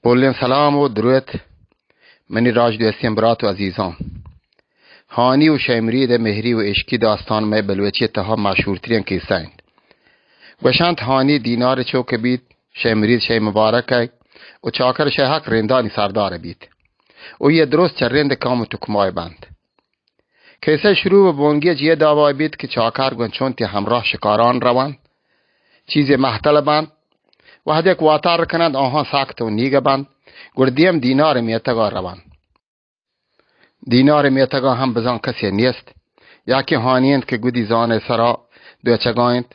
پلیں سلام و دروت منی راج دوستیں برات و عزیزاں۔ ہانی و شے مرید ءِ مہری و عشقی داستان مئے بلوچی ءِ تہا مشہورتریں کیسہ انت۔ گوشنت ہانی دینار چوک بیت، شے مرید شے مبارک ءِ و چاکر شے حق رندانی سردار بیت و یہ درست چہ رند قوم و تکمائے بنت۔ کیسہ شروع و بونگی چہ یہ دعوی بیت کہ چاکر گوں چنتے ہمراہ شکاران روانت، چیزے مہتل بنت، وہدے کہ واتر کننت آہاں ساکت و نیگ بنت، گڑ دیم دینار میتگا روانت۔ دینار میتگا ہم بزاں کسے نیست، یا کہ ہانی انت کہ گدی زانئے سرا دوچگا انت۔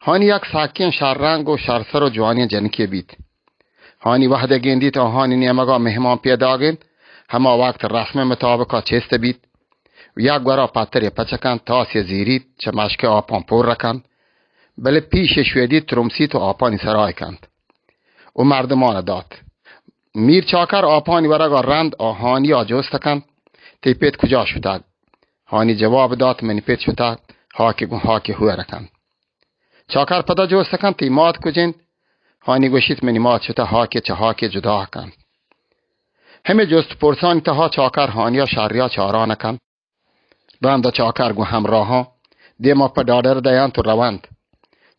ہانی یک ساکیں شر رنگ و شرسر و جوانیں جنکے بیت۔ ہانی وہدے گندیت آہانی نیمگا مہمان پیداگ انت، ہما وقت رسم مطابقا چست بیت۔ یک گورا پترے پچ کنت، تاسے زیریت، چہ مشکے آپاں پر کنت، بلے پیش شویدیت، ترمسیت و آپانی سرای کنت و مردمان دات۔ میر چاکر آپانی ورگا رند آ ہانیا جست کنت، تئی پت کجا شتگ؟ ہانی جواب دات، منی پت شتگ ہاکے گوں ہاکے ہور کنت۔ چاکر پدا جست کنت، تئی مات کج انت؟ ہانی گوشیت، منی مات شتہ ہاکے چہ ہاکے جدا کنت۔ ہمے جست پرسانی تہا چاکر ہانیا شریا چاران کنت۔ رندا چاکر گوں ہمراہاں دیما پہ ڈاڈر دئینت و رونت۔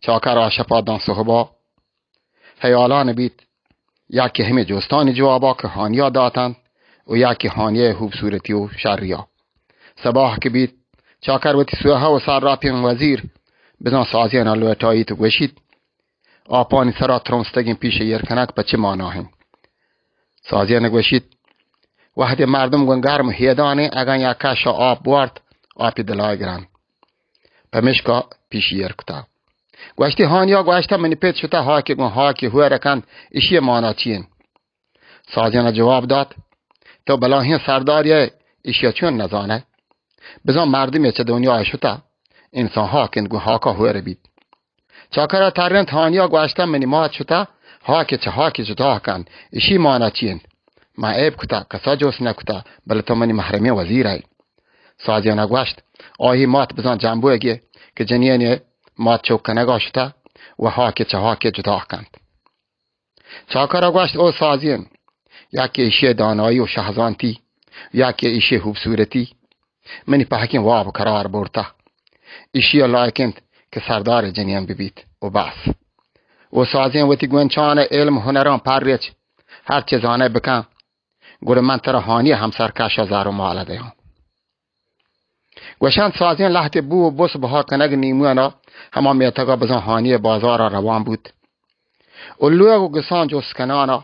چاکر آ شپا داں سہبا حیالان بیت، یا کہ ہمے جستانی جوابا کہ ہانیا داتنت و یا کہ ہانیئے خوبصورتی و شریا۔ سباہ کہ بیت، چاکر وتی سوہا و سرراپیں وزیر بزاں سازیانا لوٹائیت و گوشیت، آپانی سرا ترمستگیں پیش ایر کنگ پہ چے مانا انت؟ سازیان گوشیت، وہدے مردم گوں گرم ہیدانیں، اگاں یک کشا آپ بوارت، آپی دلائے گران۔ پمیشکا پیش ایر کتا۔ گوشتی، ہانیا گوشتہ، منی پت شتہ ہاکے گوں ہاکے ہور کنت، اشی مانا چی انت؟ سازیان جواب دات، تو بلاہیں سردارے، اشیا چون نزانئے؟ بزاں مردمے چہ دنیا شتہ، انسان ہاک انت گوں ہاکا ہور بیت۔ چاکرا ترینت، ہانیا گوشتہ، منی مات شتہ ہاکے چہ ہاکے جدا کنت، اشی مانا چی انت؟ من عیب کتہ، کسا جست نکتہ، بلے تو منی محرمیں وزیر ئے۔ سازیانا گوشت، آہی مات بزاں جمبوئیگے کہ جنینے مات چوک کنگا شتہ و ہاکے چہ ہاکے جدا کنت۔ چاکرا گوشت، او سازین، یا کہ ایشی دانائی و شہزانتی، یا کہ ایشی خوبصورتی منی پہکیں واب قرار برتہ۔ ایشی لائق انت کہ سردار جنین ببیت و بس۔ او سازین، وتی گونچان علم ہنراں پرچ، ہر چے زانئے بکن، گڑا من ترا ہانی ہمسر کشا زر و مال دیاں۔ گوشنت سازین لہتے بو و بس بہا کنگ نیموانا ہما میتگا بزاں ہانی بازارا روان بوت و لوگ و گسان جست کنانا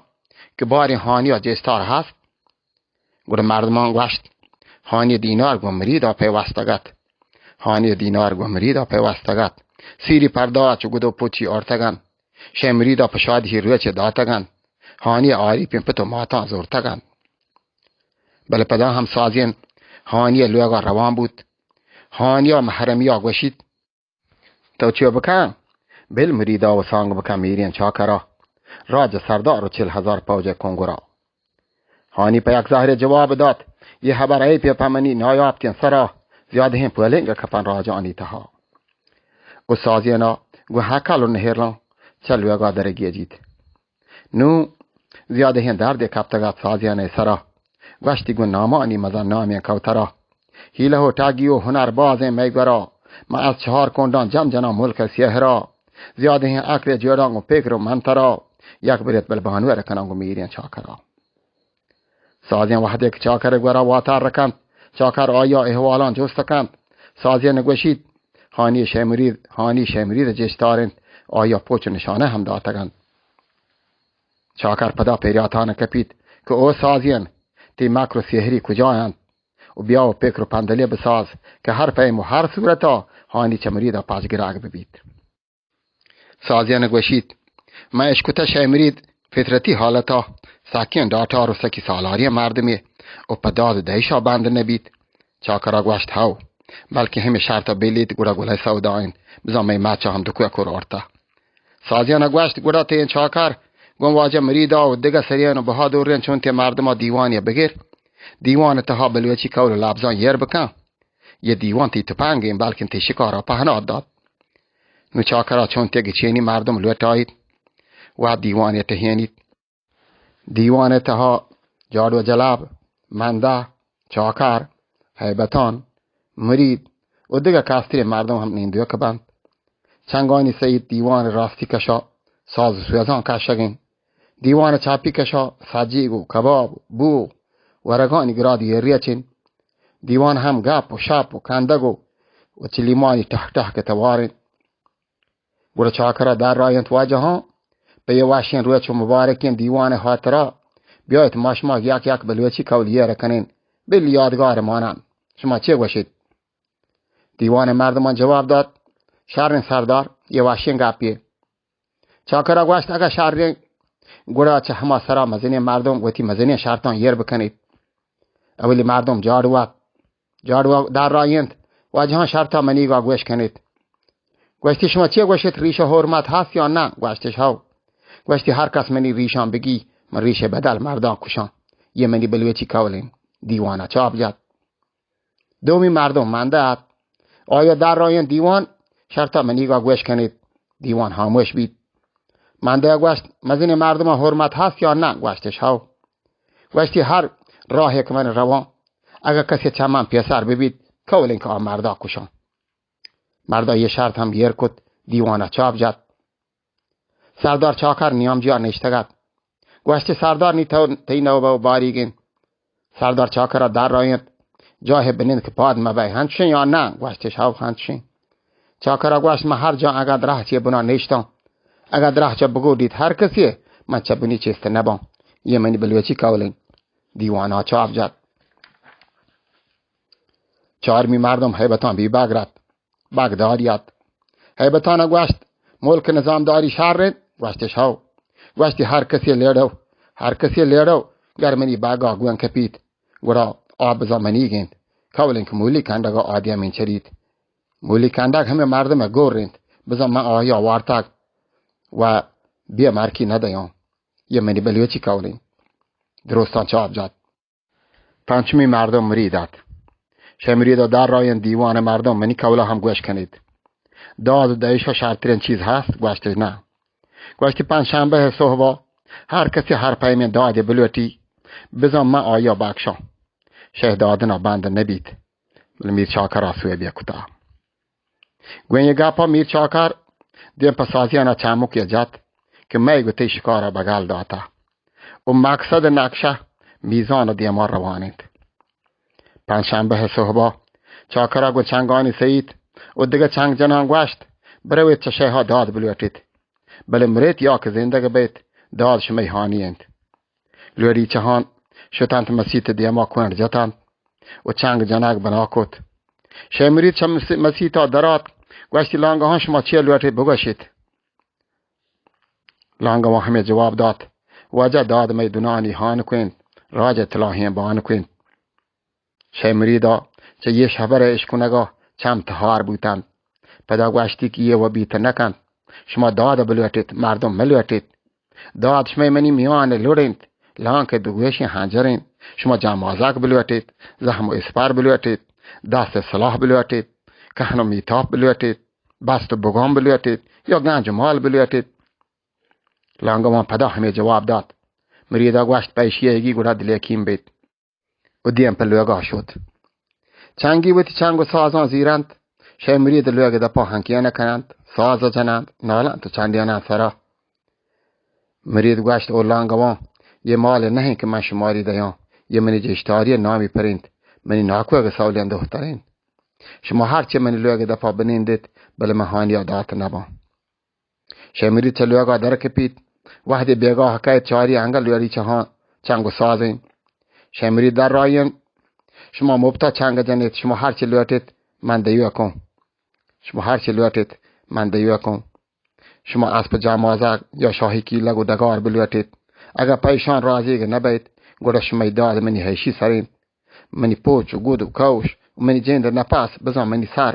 کہ باریں ہانیا جستار ہست؟ گڑا مردمان گوشت، ہانی دینار گوں مریدا پیوستگ ات۔ ہانی دینار گوں مریدا پیوستگ ات۔ سیری پردا چو گدو پچی آرتگ انت۔ شے مریدا پہ شادی روچے داتگ انت۔ ہانی آریپیں پت و ماتاں زورتگ انت۔ بلے پدا ہم سازین ہانی لوگا روان بوت۔ ہانیا محرمیا گوشیت، تو چو بکن؟ بل مریدا و سانگ بکن میریں چاکرا، راج سردار و چل ہزار پوج کنگرا۔ ہانی پہ یک زہرے جواب دات، یہ ہبر اے پہ پہ منی نایاپتیں سرا زیادہیں پولنگ کپن راجانی تہا۔ و سازینا گوں ہکل و نہرلاں چہ لوگا درگیجیت۔ نوں زیادہیں دردے کپتگ ات سازیانئے سرا۔ گوشتی، گوں نامانی مزن نامیں کوترا، ہیلہ و ٹاگی و ہنر بازیں مئے گورا، من از چہار کنڈاں جم جناں ملک سیہرا، زیادہیں عقل جوڑاں گوں پکر و منترا، یک بریت بل بانور کناں گوں میریں چاکرا۔ سازیں وہدے کہ چاکر گورا واتر کنت، چاکر آیا احوالاں جست کنت۔ سازین گوشیت، ہانی شے مرید، ہانی شے مرید جشتار انت، آیا پوچ و نشانہ ہم داتگ انت۔ چاکر پدا پریاتان کپیت کہ او سازین، تی مکر و سحری کجا انت؟ و بیا و پکر و پندلے بساز کہ ہر پیم و ہر صورتا ہانی چہ مریدا پاچ گراگ ببیت۔ سازیان گوشیت، من اشکتہ شے مرید فطرتی حالتا سکیں ڈاٹار و سکی سالاریں مردمے و پہ داد و دہشا بند نبیت۔ چاکرا گوشت، ہئو، بلکیں ہمے شرطا بلیت، گڑا گلئے سودا انت، بزاں مئے مرچا ہم دکوہ کر آرتہ۔ سازیانا گوشت، گڑا تئیں چاکر گوں واجہ مریدا و دگہ سریان و بہادریں چنتیں مردما دیوانے بگر، دیوان تہا بلوچی قول و لبزاں ایر بکن۔ یہ دیوان تی تپنگ انت، بلکن تی شکارا پہنات دات۔ نوں چاکرا چنتے گچینی مردم لوٹائیت و دیوانے ٹہینیت۔ دیوان ءِ تہا جاڑو جلاب، مندہ، چاکر، ہیبتان، مرید و دگہ کاستریں مردم ہم نیندوک بنت۔ چنگانی سید دیوان ءِ راستی کشا ساز و سوزاں کشگ انت۔ دیوان ءِ چاپی کشا سجیگ و کباب، بو، ورگانی گرادی ریچ انت۔ دیوان ہم گپ و شپ و کندگ و، و چلیمانی ٹہک ٹہک ءِ توار انت۔ گڑا چاکر ءَ درائینت، واجہاں، پہ اے وشیں روچ و مبارکیں دیوان ءِ ہاترا بیایت ما شما یک یک بلوچی کول ایر کنیں، بل یادگار مانن۔ شما چے گوشیت؟ دیوان ءِ مردمان جواب دات، شریں سردار، اے وشیں گپے۔ چاکر ءَ گوشت، اگاں شریں، گڑا چہ ہما سرا مزنیں مردم وتی مزنیں شرطاں ایر بکنیت۔ اولی مردم جاڑو ات۔ جاڑو ءَ درائینت، واجہاں، شرطا منیگا گوش کنیت۔ گوشتی، شما چے گوشیت، ریش ءِ حرمت ہست یا نہ؟ گوشتش، ہو۔ گوشتی، ہر کس منی ریشاں بگی، من ریش ءِ بدل مرداں کشاں۔ اے منی بلوچی کول انت۔ دیوان ءَ چاپ جت۔ دومی مردم مندہ ات۔ آئی ءَ درائینت دیوان، شرطا منیگا گوش کنیت۔ دیوان ہاموش بیت۔ مندہ ءَ گوشت، مزنیں مردماں حرمت ہست یا نہ؟ گوشتش، ہو۔ گوشتی، ہر راہے کہ من رواں، اگاں کسے چہ من پیسر ببیت، کول انت کہ آ مردا کشاں۔ مردا اے شرط ہم ایر کت، دیوان ءَ چاپ جت۔ سردار چاکر نیامجیا نشتگ ات۔ گوشتی، سردار، نی تو، تئی نوبہ و باریگ انت۔ سردار چاکر ءَ درائینت، جاہے بنند کہ پاد مبئے، ہنچشیں یا نہ؟ گوشتش، ہو، ہنچشیں۔ چاکر ءَ گوشت، من ہر جا اگاں درہچے بنا نشتاں، اگاں درہچ ءَ بگوڈیت ہر کسے، من چہ بنی چست نباں۔ اے منی بلوچی کول انت۔ دیوان ءَ چاپ جت۔ چارمی مردم ہیبتان بی بگ رت۔ بگدادی ات۔ ہیبتان ءَ گوشت، ملک ءِ نظامداری شر انت؟ گوشتش، ہو۔ گوشتی، ہر کسے لیڑو، ہر کسے لیڑو، گر منی بگا گون کپیت، گڑا آ بزاں منیگ انت۔ کول انت کہ مولی کنڈگا آ دیمین چریت۔ مولی کنڈگ ہمے مردم ءِ گور انت، بزاں من آہیا وارتگ و بے مرکی ندیاں۔ اے منی بلوچی کول انت۔ درستاں چاپ جت۔ پنچمی مردم مرید ات۔ شہ مرید ءَ درائینت، دیوان ءِ مردم، منی کولا ہم گوش کنیت۔ داد و دئیشا شرتریں چیز ہست؟ گوشتش، نہ۔ گوشتی، پنچ شنبہ ءِ صحبا ہر کسے ہر پیمیں دادے بلوٹی، بزاں من آئیا بکشاں۔ شہ دادنا بند نبیت۔ بلے میر چاکر ءَ سوبی کتا۔ گوں اے گپا میر چاکر دیم پہ سازیانا چمکے جت کہ مئے گوں تئی شکارا بگل داتا و مقصد نقشہ میزان دیما روان انت۔ پنچشنبہ ءِ صحبا چاکرا گوں چنگانی سئیت و دگہ چنگ جنان گوشت، برویت چہ شیہا داد بلوٹیت، بلے مریت یا کہ زندگ بیت، داد شمئے ہانی انت۔ لوڑیچہان شتنت، مسیت دیما کوئنڈ جتنت و چنگ جنگ بنا کت۔ شے مرید چہ مس-، مسیتا درات، گوشتی، لانگہان، شما چے لوٹیت بگوشیت۔ لانگہان ہمے جواب دات، واجہ، داد مئے دنانی ہان کوئنت، راج تلاہیں بان کوئنت۔ شے مریدا چہ یہ شبر اشکنگا چم تہار بوتنت۔ پدا گوشتی کہ یہ و بیت نکنت۔ شما داد بلوٹیت، مردم ملوٹیت۔ داد شمئے منی میان لڑ انت، لانک دو گوشیں ہنجر انت۔ شما جامازک بلوٹیت، زہم و اسپر بلوٹیت، دست سلاح بلوٹیت، کہن و میتاپ بلوٹیت، بست و بگام بلوٹیت، یا گنج و مال بلوٹیت۔ لانگوان پدا ہمے جواب دات۔ مریدا گوشت، پیشی ایگی گڑا دلیکیم بیت۔ و دیم پہ لوگا شت۔ چنگی وتی چنگ و سازاں زیرنت، شے مرید لوگ دپا ہنکین کننت، ساز جننت، نالنت و چنڈیننت سرا۔ مرید گوشت، او لانگوان، یہ مال نہیں کہ من شماری دیاں، یہ منی جیشتاری نامی پرینت، منی ناکوگ سولین دہترین۔ شما ہرچے منی لوگ دپا بنندیت، بلے من ہانیا دات نباں۔ شے مرید چہ لوگا در کپیت، وہدے بیگاہ کئیت، چاری انگہ لوڑیچہاں چنگ و سازیں۔ شے مرید در آیین، شما مپتا چنگ جنیت، شما ہرچی لوٹیت من دیوکوں۔ شما ہرچی لوٹیت من دیوکوں۔ شما اسپ جامازگ یا شاہی کیلگ و ڈگار بلوٹیت۔ اگہ پہ ایشان رازیگ نبیت، گڑا شمئے داد منی ہیشی سرین۔ منی پوچ و گد و کوش و منی جند و نپس، بزاں منی سر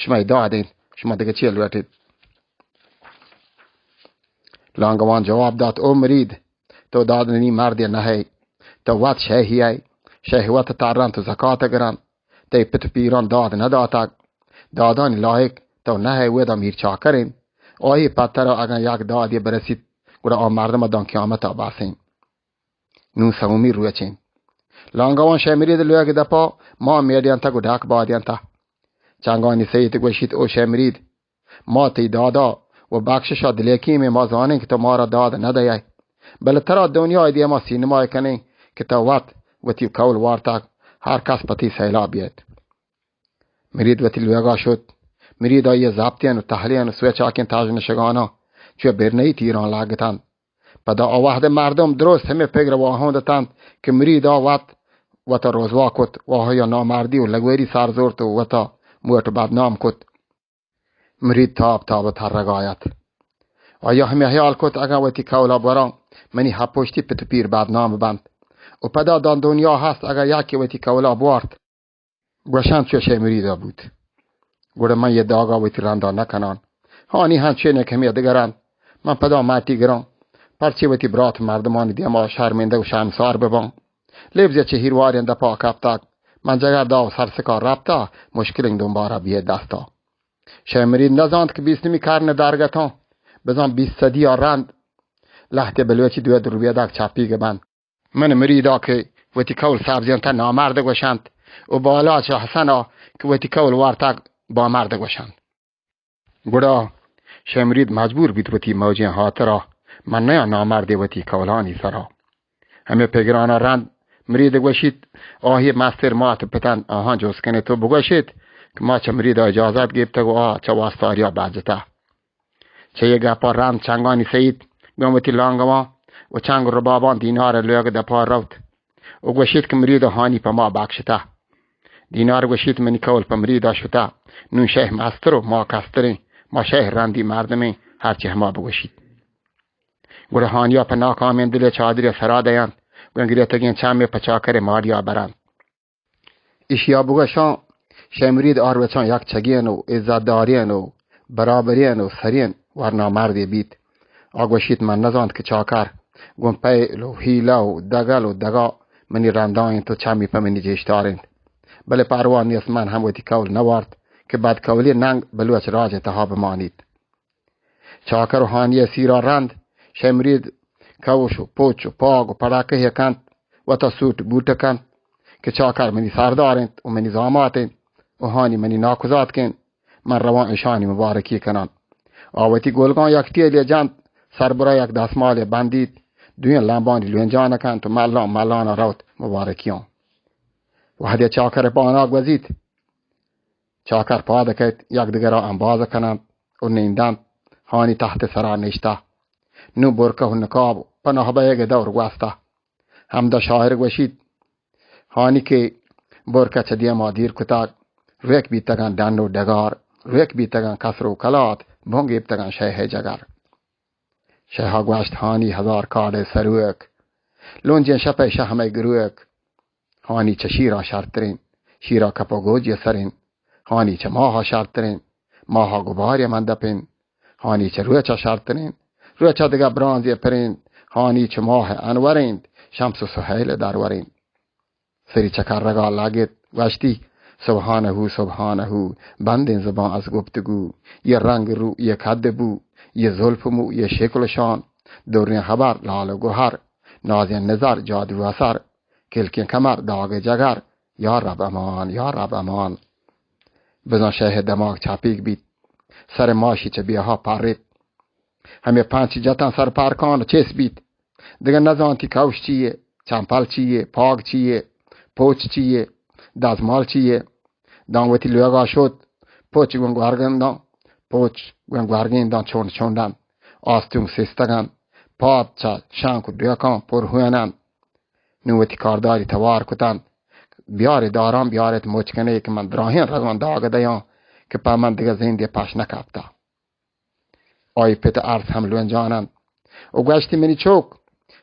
شمئے داد انت، شما دگہ چے لوٹیت؟ لانگوان جواب دات، او مرید، تو دادنی مردے نہ ئے، تو وت شیہی ئے، شیہ وت ترنت و زکات گرنت، تئی پت و پیران داد نداتگ، دادانی لائق تو نہ ئے، ودا میر چاکر انت، آئی پترا اگاں یک دادے برسیت، گڑا آ مردم داں قیامتا بس انت۔ نوں سومی روچ انت۔ لانگوان شے مرید لوگ دپا ما میڈینتگ و ڈاک بادینتہ۔ چنگانی سید گوشیت، او شے مرید، ما تئی دادا و بخششا دلیکیمیں، ما زانیں کہ تو مارا داد نہ دئے، بلے ترا دنیای دیما سینمای کنیں کہ تو وت وتی کول وارتگ، ہر کس پہ تئی سیلا بیت۔ مرید وتی لوگا شت۔ مرید آئی زپتین و تہلین و سوچاکین تاج نشگانا چو برنئی تیران لگتن۔ پدا آ وہد مردم درست ہمے پگر واہند اتنت کہ مرید آ وت وتا رسوا کت، واہیا نامردی و لگوری سر زرت و وتا موٹ بدنام کت۔ مرید تاب تاب ترگایت۔ آیا ہمے حیال کت، اگاں وتی کولا براں، منی ہپشتی پت و پیر بدنام بنت۔ و پدا دان دنیا ہست، اگاں یکی وتی کولا بوارت، گوشنت چو شے مریدا بوت۔ گڑا من یہ داگا وتی رندا نکنان۔ ہانی ہنچین کہ ہمے دگران۔ من پدا ماتی گران۔ پرچے وتی برات مردمانی دیما شرمندہ و شرمسار ببان۔ لبز چہ ہیروارین دپا کپتگ۔ من جگر دا و سرسکا رپتا، مشکلیں دنبارا بیئے دستا۔ شے مرید نزانت کہ بیستمی کرن درگتاں، بزان بیست صدی آ رند، لہتے بلوچی دوئے درویدگ چپیگ بنت۔ من مریدا کہ وتی کول سبزینتہ نامرد گوشنت و بالاچ و حسنا کہ وتی کول وارتگ بامرد گوشنت۔ گڑا شے مرید مجبور بیت وتی موجیں ہاترا من نیاں نامردے وتی کولانی سرا۔ ہمے پگرانا رند مرید گوشیت، آہی مستر مات پتن آہاں جست کنے تو بگوشیت کہ ما چہ مریدا اجازت گپتگ و آ چہ واستاریا بجتہ۔ چہ یہ گپا رند چنگانی سید گوں وتی لانگواں و چنگ و رباباں دینار لوگ دپا روت و گوشیت کہ مرید ہانی پہ ما بخشتہ۔ دینار گوشیت، منی کول پہ مریدا شتہ، نوں شے مستر و ما کستریں، ما شے رندی مردمیں، ہرچی ہما بگوشیت۔ گڑا ہانیا پہ ناکامیں دلے چادرے سرا دینت، گوں گریتگیں چمے پہ چاکرے ماڑیا برنت۔ ایشیا بگوشاں، شے مرید آ روچاں یک چگین و عزت دارین و برابرین و سرین ورنا مردے بیت۔ آ گوشیت، من نزانت کہ چاکر گوں پیل و حیلہ و دگل و دگا منی رندا انت و چمی پہ منی جیشتار انت۔ بلے پرواہ نیست، من ہم وتی کول نوارت کہ بدکولی ننگ بلوچ راج تہا بمانیت۔ چاکر و ہانی سیرا رند، شے مرید کوش و پوچ و پاگ و پڑاکہ کنت، وتا سوٹ بوٹ کنت کہ چاکر منی سردار انت و منی زامات انت و ہانی منی ناکوزاتک انت، من رواں اشانی مبارکی کنان۔ آ وتی گلگاں یک ٹیلے جنت، سربرا یک دستمالے بندیت، دوئیں لمبانی لونجان کنت و ملان ملانا روت مبارکیاں۔ وہدے چاکر پانا گوزیت، چاکر پاد کئیت، یکدگرا امباز کننت و نندنت۔ ہانی تحت سرا نشتہ۔ نوں برکہ و نقاب پناہ بئیگ دور گوستہ۔ ہمدا شاعر گوشیت، ہانی کہ برکہ چہ دیما دیر کتگ، ریک بیتگاں ڈن و ڈگار، ریک بیتگاں کسر و کلات، بنگ گپتگاں شیہ جگر۔ شیہا گوشت، ہانی ہزار کاڑے سروک، لونجیں شپئے شہ ہمئے گروک۔ ہانی چہ شیرا شرترین، شیرا کپ و گوجی سرین۔ ہانی چہ ماہا شرترین، ماہا گبارے من دپین۔ ہانی چہ روچا شرترین، روچا دگہ برانزے پرین۔ ہانی چہ ماہ انورین، شمس و سہیل درورین۔ سری چکرگا لگت، گوشتی، سبحانہ، سبحانہ، بندیں زبان از گفتگو، یہ رنگ رو، یہ قد بو، یہ زلف مو، یہ شکل شان، دریں خبر، لال و گوہر، نازیں نظر، جادو اثر، کلکیں کمر، داغ جگر، یا رب امان، یا رب امان۔ بزاں شیہ دماغ چاپیگ بیت، سر ماشی چہ بیہا پریت۔ ہمے پنچ جتاں سر پرکان چست بیت۔ دگہ نزانتی کوش چیے، چمپل چیے، پاگ چیے، پوچ چیے، دزمال چیے۔ داں وتی لوگا شت، پوچ گوں گورگنداں، پوچ گوں گورگنداں چونڈ چونڈن، آستونک سستگن، پاد چہ شانک و ڈیکاں پر ہوینن۔ نوں وتی کارداری توار کتن، بیارے داراں بیارت مچ کنے کہ من دراہیں رگاں داگ دیاں کہ پہ من دگہ زندے پش نکپتہ۔ آئی پت ارس ہم لونجان انت و گوشتی، منی چوک،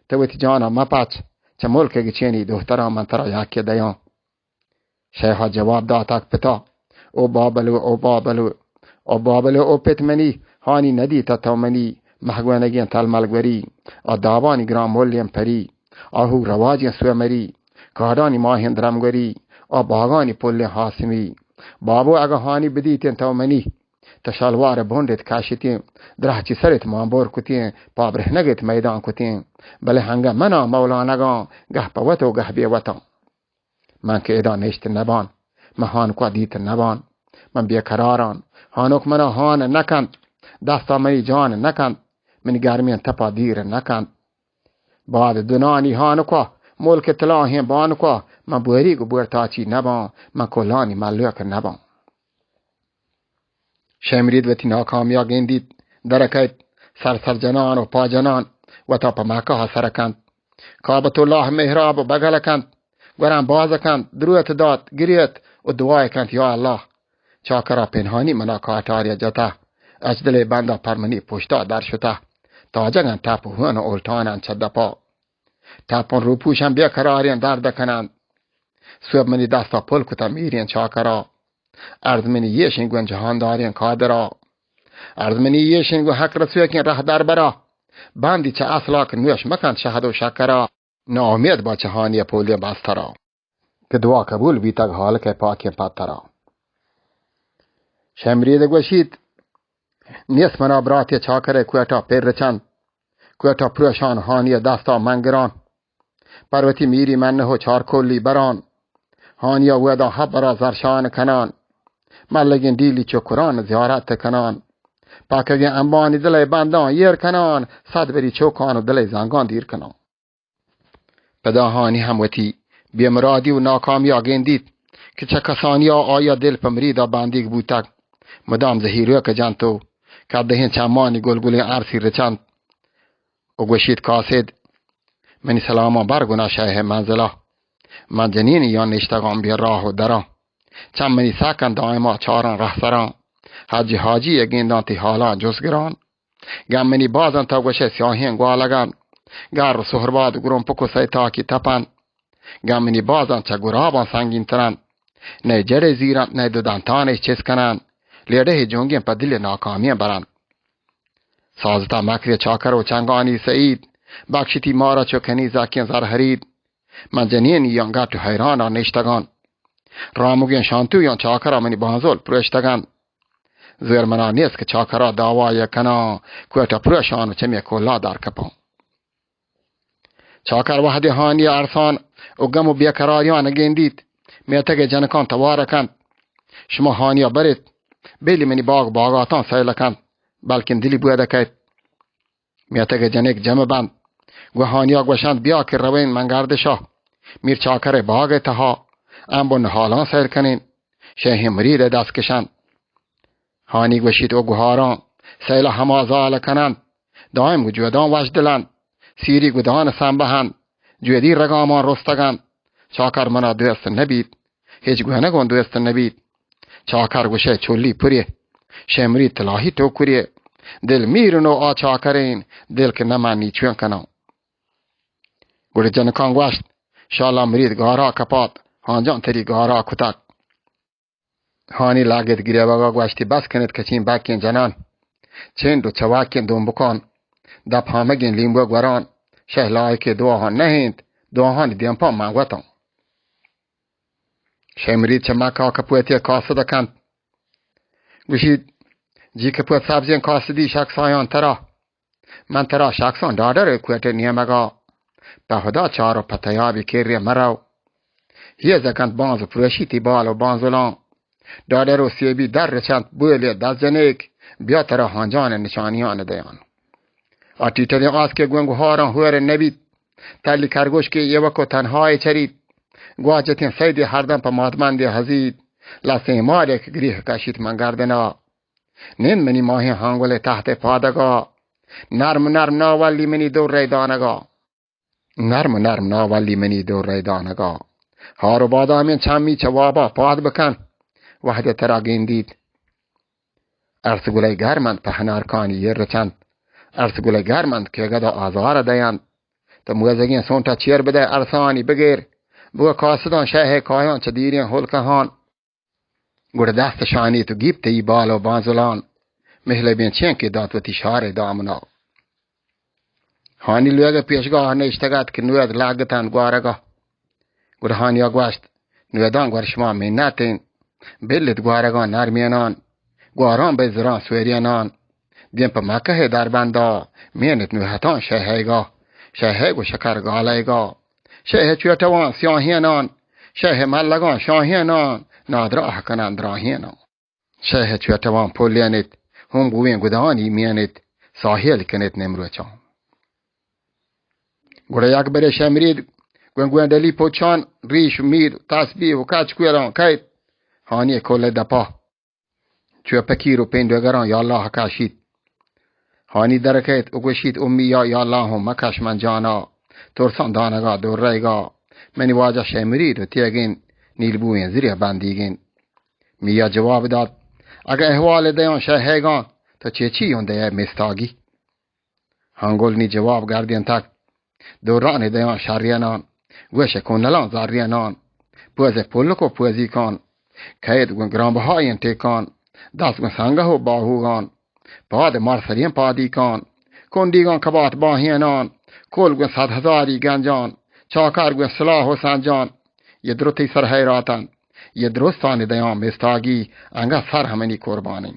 تو وتی جانا مپچ، چہ ملک گچینی دختراں من ترا یکے دیاں۔ شیہا جواب داتگ، پتا، او بابلو، او بابلو، او بابلو، او پت منی، ہانی ندیتہ تو منی، مہگونگیں تلمل گوری، آ دابانی گران ملیں پری، آ ہو رواجیں سومری، کاڈانی ماہیں درمگوری، آ باگانی پلیں ہاسمی۔ بابو، اگہ ہانی بدیتیں تو منی، تہ شلوار بنڈ ات کاشتیں، درہچی سر ات مانبور کتیں، پابرہنگ ات میدان کتیں۔ بلے ہنگہ منا مولانگاں، گہ پہ وت و گہ بے وتاں۔ من کہ ادا نشت نبان، من ہانکوا دیت نبان۔ من بے قراران، ہانک منا ہان نکنت، دستا منی جان نکنت، منی گرمیں تپا دیر نکنت۔ باد دنانی ہانکوا، ملک تلاہیں بانکوا، من بوریگ و بورتاچی نبان، من کلانی ملوک نبان۔ شے مرید وتی ناکامیا گندیت، درکیت، سر سر جنان و پا جنان، وتا پہ مکہ سر کنت۔ کعبۃ اللہ محراب و بگل کنت، گوران باز کنت، دروت دات، گریت و دعای کنت، یا اللہ، چاکرا پنہانی منا کاٹاریا جتا، اچ دلے بندا پر منی پشتا در شتا، تاجگان ٹپ و ہون و الٹانان چہ دپا۔ ٹپن روپوشان بے قرارین درد کنان۔ سوب منی دستا پل کتا میرین چاکرا۔ عرض منی یشین گون جہاندارین قادرا۔ عرض منی یشین گون حق رسوکین رہ دربرا۔ بندی چہ اصلاک نوش مکن شہد و شکرا۔ ناامید با چہ ہانی پولین بسترا۔ کہ دعا قبول بیتگ حالک پاکین پترا۔ شے مرید گوشیت، نیست منا براتے چاکرے کوئٹہ پر رچنت۔ کوئٹہ پروشان ہانی دستا منگران۔ پروتی میری منہ و چارکولی بران۔ ہانیا ودا حبرا زرشان کنان۔ ملگین ڈیلی چکران زیارت کنان۔ پاکگین انبانی دلے بندان یر کنان۔ صد بری چوکان و دلے زنگان دیر کنان۔ پدا ہانی ہم وتی بے مرادی و ناکامیا گندیت کہ چہ کسانیا آیا دل پہ مریدا بندیگ بوتگ۔ مدام زہیروک جنت و کدہیں چمانی گلگلیں ارسی رچنت و گوشیت، قاصد، منی سلامان بر گنا شے منزلا۔ من جنینی یا نشتگان بے راہ و دران۔ چم منی سکن دائما چاران رہسران۔ حج حاجی گندان تی حالان جزگران۔ گم منی بازن تا گوشے سیاہیں گوالگان۔ گر و سہرباد گرمپک و سیتاکی تپن۔ گم منی بازن چہ گرابان سنگین ترن۔ نئے جڑے زیرن، نئے دو دنتانے چست کنن۔ لیڑے جنگیں پہ دل ناکامیں برن۔ سازتا مکر چاکر و چنگانی سعید۔ بخشتی مارا چو کنی زاکیں زر حرید۔ من جنینی یان گٹ و حیران نشتگان۔ رامگیں شانتو یان چاکرا منی بانزل پروشتگان۔ زور منا نیست کہ چاکرا دعوا یک کناں، کوئٹہ پروشان و چمی کلا در کپاں۔ چاکر وہدے ہانی ارسان و گم و بے قراریان گندیت، میتگ جنکان توار کنت، شما ہانیا بریت، بیلی منی باغ باغاتان سیل کنت، بلکن دلی بویدہ کیت۔ میتگ ء جنک جمع بنت۔ گوں ہانیا گوشنت، بیا کہ روین من گردشا، میر چاکر ء باگ ء تہا، امب و نہالاں سیل کنین، شیہیں مرید ء دست کشنت۔ ہانی گوشیت، او گہاراں، سیل ء ہما زال کننت، دائم گوں جوداں وش دلنت، سیری گدان سمبہنت، جودی رگامان رستگنت، چاکر منا دوست نبیت۔ ہچ گونگون دوست نبیت۔ چاکر گوشئے چولی پرے، شمری تلاہی ٹوکرے، دل میرنو آ چاکرین، دل کہ نمانی چون کناں۔ گڑا جنکان گوشت، شالا مرید گارا کپات، ہانجان تری گارا کتک۔ ہانی لاگت گریوگا گوشتی، بس کنت کچین بکین جنان، چنڈ و چواکین دومبکان، دپ ہامگین لیمبو گوران، شہ لائک دعاہان نہ انت، دعاہانی دیمپان من وتان۔ شے مرید چہ مکہ کپوتے قاصد کنت۔ گوشیت، جی کپوت سبزیں قاصدی شخصایان ترا۔ من ترا شخصان ڈاڈر کوئٹہ نیمگا۔ پہ ہدا چار و پہ تیابی کرے مرو۔ ہیز کنت بانز و پروشی تی بال و بانزلان۔ ڈاڈر و سیبی در رچنت بولی دست جنیک۔ بیا ترا ہانجان نشانیان دیان۔ آ ٹیٹلیں آس کہ گوں گہاراں ہور نبیت، تلی کرگوش کہ ایوک و تنہائے چریت، گواجتیں سیدے ہردم پہ ماتمندے ہزیت، لسیں مارے کہ گریہ کشیت من گردنا۔ نند منی ماہیں ہانگل تحت پادگا، نرم نرم ناولی منی دور رے دانگا۔ نرم نرم ناولی منی دور رے دانگا۔ ہار و بادامیں چمی چہ وابا پاد بکن، وہدے ترا گندیت۔ ارس گلئے گرمنت پہ ہنارکانی ایر رچنت۔ ارس گلئے گرمنت کہ گدا آزار دئینت۔ تو موزگیں سونٹا چیر بدئے ارسانی بگیر۔ بگو قاصدان شہے کایان چہ دیریں ہلکہان۔ گڑا دست شانیت و گیپت ای بال و بانزلان۔ مہلبیں چینکے دات وتی شارے دامنا۔ ہانی لوگ پیشگاہ نشتگات کہ نوید لاگتان گوارگا۔ گڑا ہانیا گوشت، نویدان گور شما منت انت، بلت گوارگاں نرمینان، گواران بئے زراں سویرینان، دیم پہ مکہ ءِ دربندا، مینت نوحتان شہیگا، شہیگ و شکر گالیگا، شہ چوٹوان سیاہینان، شہ ملگان شاہینان، نادراہ کنان دراہینان۔ شہ چوٹوان پلینت، ہم بوین گدانی مینت، ساحل کنت نیمروچان۔ گڑا یک برے شہ مرید گون گون ڈلی پوچان، ریش و میر، تسبیح و کچ کویران کیت، ہانی کل دپا چو پکیر و پینڈوگران یا اللہ کشیت۔ ہانی درکیت و گوشیت، امی یا، یا اللہ ہوں مکش من جانا، ترسان دانگا دور رہگا، منی واجہ شہ مرید و تیگین، نیل بوین زریہ بندیگین۔ میا جواب دات، اگہ احوال دیان شہ ہیگان، تو چے چی اون دیا مستاگی؟ ہنگول نی جواب گردینتگ، دوران دیان شرینان، گوش کونلان زرینان، پوز پلک و پوزیکان، کید گون گرانبہائیں ٹیکان، دست گون سنگہ و باہوگان، پاد مرسرین پادیکان، کنڈیگان کبات باہینان، کل گون صد ہزاری گنجان، چاکر گون سلاح و سنجان، یہ درتی سر حیراتن، یہ درستان دیان مستاگی، انگا سر ہمنی قربانی۔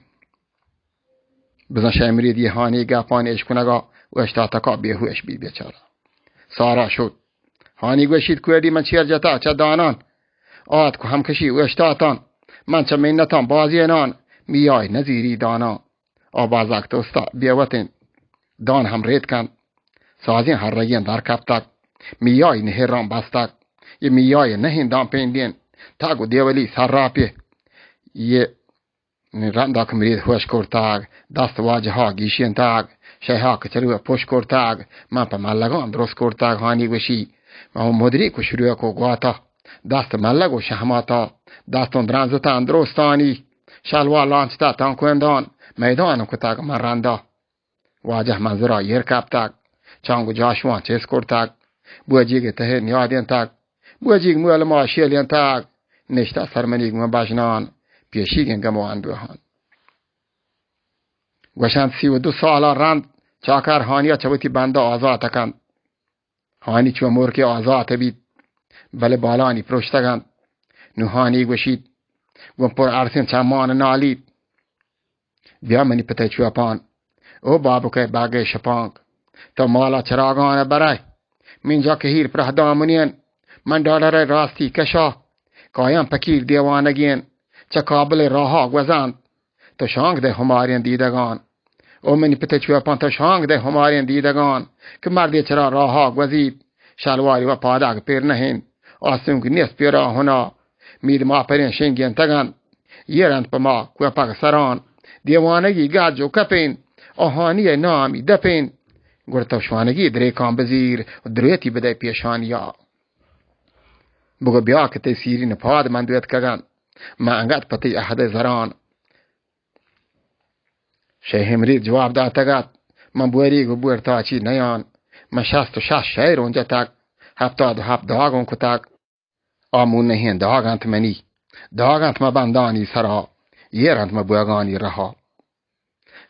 بزاں شہ مرید یہ ہانی گپانی اشکنگا و اشتاتکا بیہوش بی بیچارہ۔ سارا شد۔ ہانی گوشیت، کویڈی من چیر جتا چہ دانان، آتک و ہمکشی و اشتاتان، من چہ منتان بازینان، میای نزیری دانان۔ آ بازاک توستا بیوتین، دان ہم ریت کن، سازین ہر رگین در کپتک، میای نہران بستک، یہ میای نہین دان پیندین، تاگ و دیولی سر راپی، یہ رندا کہ مرید ہوش کرتگ، دست واجہا گیشینتگ، شیہا کچلو پوش کرتگ، من پہ ملگان درست کرتگ، ہانی گوشی، من مدری کو شروع کو گواتا، دست ملگ و شہماتا، دستون درنزتان درستانی، شلوار لانچتا تان کوندان، میدان کتگ من رندا۔ واجہ منظرا ایر کپتگ، چانگ و جاشواں چست کرتگ، بوجیگ تہ نیادینتگ، بوجیگ مول ما شیلینتگ، نشتہ سرمنیگ من بژنان، پیشیگیں گم و اندوہان۔ گوشنت، سی و دو سالا رند چاکر ہانیا چہ وتی بندا آزات کنت۔ ہانی چو مورکے آزات بیت، بلے بالانی پروشتگ انت۔ نوں ہانی گوشیت، گوں پر ارسیں چمان نالیت، بیا منی پتئے چوپان، او بابکئے باگئے شپانک، تو مالا چراگان برئے، من جا کہیر پرہ دامنین، من ڈالرئے راستی کشا، کایاں پکیر دیوانگین، چہ کابل راہا گوزنت، تو شانگ دئے ہماریں دیدگان۔ او منی پت چوپان، تو شانگ دئے ہماریں دیدگان، کہ مردے چرا راہا گوزیت، شلواری و پادگ پیر نہ انت، آسونک نیست پیرا ہنا، مید ما پریں شنگینتگ انت، ایر انت پہ ما کوپگ سران، دیوانگی گاج و کپین، آہانی نامی دپین، گڑ تو شوانگی دریکان بزیر، درویتی بدئے پیشانیا۔ بگو بیا کہ تئی سیرین پاد من دویتکگ انت، من انگت پہ تئی عہد زران۔ شہ ہمری جواب داتگ ات، من بوریگ و بورتاچی نیان، من شست و شش شئیر اوں جتگ، ہپتاد و ہپت داگ اوں کتگ۔ آ مونہیں داگ انت منی، داگ انت مہ بندانی سرا، ایر انت مہ بوگانی رہا۔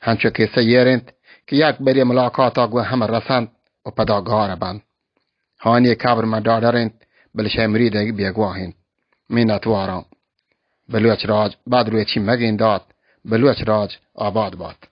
ہنچو کسہ ایر انت کہ یک برے ملاقاتا گوں ہم رسنت و پدا گار بنت۔ ہانی قبر مہ ڈاڈر انت، بلے شہ مرید بیگواہ انت۔ منتواراں۔ بلوچ راج بد روچی مگیندات، بلوچ راج آباد بات۔